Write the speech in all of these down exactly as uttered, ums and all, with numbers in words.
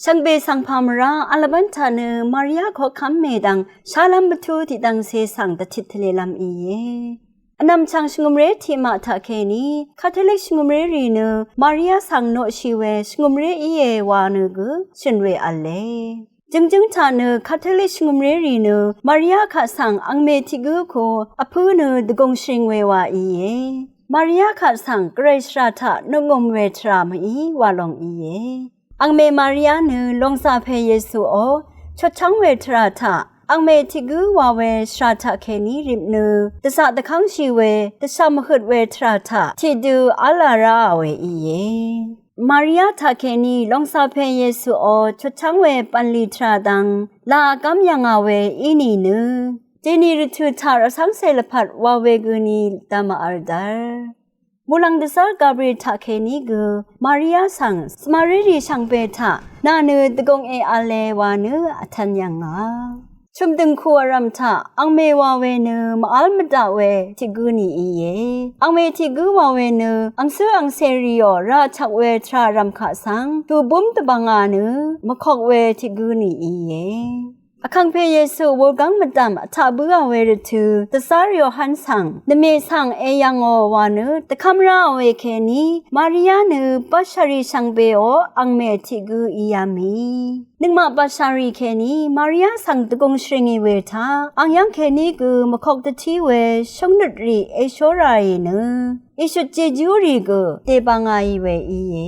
Shvngbe svng pàmvrá vl vbv́n taq nø Maria koqkv́m mèdvng shálv́m mvtú tiqdvngcè svng dvtit tvlelv́m íe. Vnvmchvng shvngø̀mré tiqmaq taqkèní Katolik shvngø̀mré rì nø Maria svng noqshì we shvngø̀mré íe wa nø gø shø̀n we v̄le. Jøngjǿng taq nø Katolik shvngø̀mré rì nø Maria kaq svng angmè tiq gǿ ko vpǿ nø dvgùng shvring we wa íe. Maria kaq svng Gvray shvra taq noqngø̀m we tvrà mví wa long íe. Angmè Maria nø lòngzà pè Yesuò chutchv́ng we tvrà taq angmè tiq gǿ wa we shvra taqkèní rip nø dvzaq dvkv́ngshì we dvshà mvhøt we tvrà taq tiqdø v́lā ráà we íe. Maria taqkèní lòngzà pè Yesuò chutchv́ng we bv̀nlì tvrà dvng lā vgv́m yv̀ngà we í nìnø dènì rvtø̀ taq rvcv́ngcè lvpat wa we gøni dvmvvl dvr. Muqlàng dvzv́r Gabriel taqkèní gø Maria svng svmarérì shvngbe taq nà nø dvgùng èv̄le wa nø vtv̄n yv̀ngà. Chø̀m dø̀ngkù vrv̀m taq angmè wa we nø mvv́l mvdaq we tiq gǿ nì íe. Angmè tiq gǿ wa we nø angcǿ angcèrìò rà chvk we tvrà vrv̀m kaq svng tù búm dvbvngà nø mvkok we tiq gǿ nì íe. Vkàngpè Yesu wulgv́ng mvdv̀m vtaq bǿà we rvtø̀ dvzv́r Yohan svng nvmè svng èyv̀ngò wa nø dvkv́m ráà we kèní Maria nø bashàrì shvngbeò angmè tiq gǿ í yà mì. Nøngmaq bashàrì kèní Maria svng dvgùng shvringì we taq ang yv́ng kèní gø mvkok dvtí we shóngnøtrì èshó ràì nø ìshøt jejúrì gø dèbà ngàì we íe.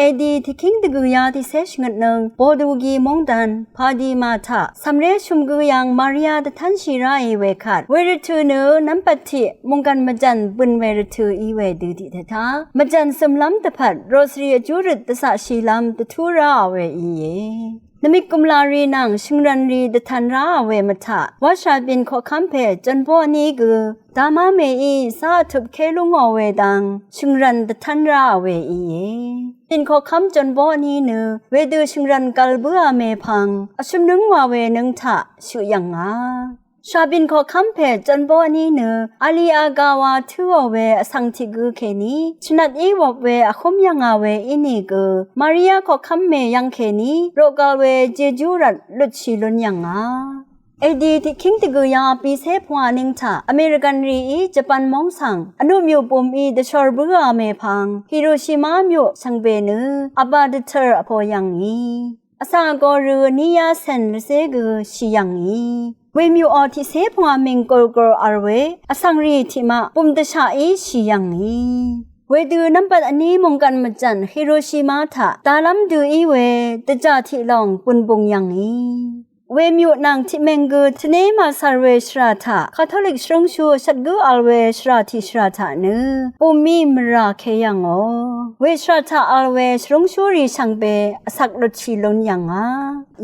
Edi tiqkíng dvgø̀yá tiqcé shvngøtnøng Bodugi móngdàn Padima taq cv̀mré shø̀m gø yv̀ng Maria dvtv́nshì ráì we kvt we rvtø̀ nø nv́mpvt tiq mònggv̀n mvjv̀n bø̀n we rvtø̀ í we dø tiqdvtá mvjv̀n sø̀mlv́m dvpvt rosary vjúrøt dvzaqshìlv́m dvtú ráà we íe. Nvmik gùmlàrì nvng shø̀ngrv̀nrì dvtv̄n ráà we mvtaq wáshà bìn koqkv́m pè John Bó vní gø damá mèí zá vtup ké lú ngò we dang shø̀ngrv̀n dvtv̄n ráà we íe. Bìn koqkv́m John Bó vní nø wedø shø̀ngrv̀n gvl bǿà mèpvng vshøm nǿng wa we nǿng taq shøq yv̀ngà. Shàbìn koqkv́m pè John Bó vní nø ali aga wa tǿò we vsvng tiq gø kèní shvnvt í wop we vhúm yv̀ngà we ínìgø Maria koqkv́m mè yv́ng kèní roqgal we jejú rvt lutshì lún yv̀ngà. Edi tiqkíng dvgø̀yá bicé pvngwà nǿng taq American rìí Japan móng svng vnuq myuq bùmí dvshor bǿà mèpvng Hiroshima myuq shvngbe nø vbà dvtø̀r vpo yv̀ngì. Vsvng vgō rø̄ vní yá cèn rvzé gø shì yv̀ngì. Wemyuqò tiqcé pvngwà mìng gòrgòr vl we vsvngrì tiqmaq bùm dvshaqí shì yv̀ngì. Wedø nv́mbat vní mònggv̀n mvjv̀n Hiroshima taq dalv́m dø í we dvjà tiq lòng bùnbùng yv̀ngì. Wemyuq nvng tiqmèng gø tvné màcv̀r we shvrà taq Katolik shvrúngshú shvt gǿ vl we shvrà tiq shvrà taq nø bùmí mvrà ke yv̀ngò. We shvrà taq vl we shvrúngshúrì shvngbe vsvk lutshì lún yv̀ngà.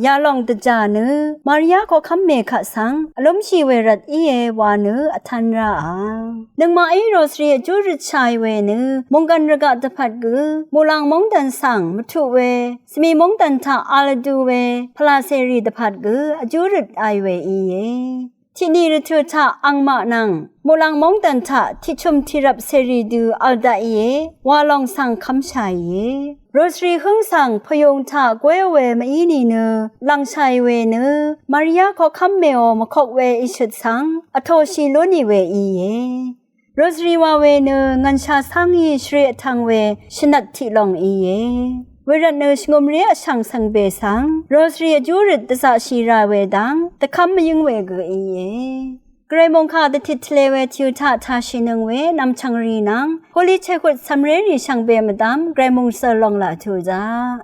Yalòng dvjà nø Maria koqkv́m mè kaq svng vlúmshì we rvt íe wa nø vtv́n ráà. Nøngmaqí rosary vjú røtshàì we nø mònggv̀n rvgaq dvpvt gø muqlàng móngdàn svng mvtuq we svmi móngdàn taq vl vdu we pvlà cèrì dvpvt gø vjú røt ai we íe. Tiqni rvtø̀ taq angmaq nvng muqlàng móngdàn taq tiqchø̀m tiqrvp cèrì dø vl daqìe wa lòng svng kv́mshàìe. Rosary hǿng svng pvyung taq gwéò we mví nìnø lv̀ngshàì we nø Maria koqkv́m mèò mvkok we ìshøt svng vtōshì lú nì we íe. Rosary wa we nø ngv̀nshà cáng í shvri vtv̄ng we shvnvt tiq lòng íe. Wervtnø shvngø̀mré vshv̀ng svngbe svng rosary vjú røt dvzaqshì rà we dang dvkv́m mvyǿng we gø íe. Gvray mòngkà dvtit tvle we tìø taq tashìnøng we nv̀mchv̀ngrì nvng holy chekut cv̀mrérì shvngbe mvdv́m Gvray mòngsø̀l lòng laq tuq zaq.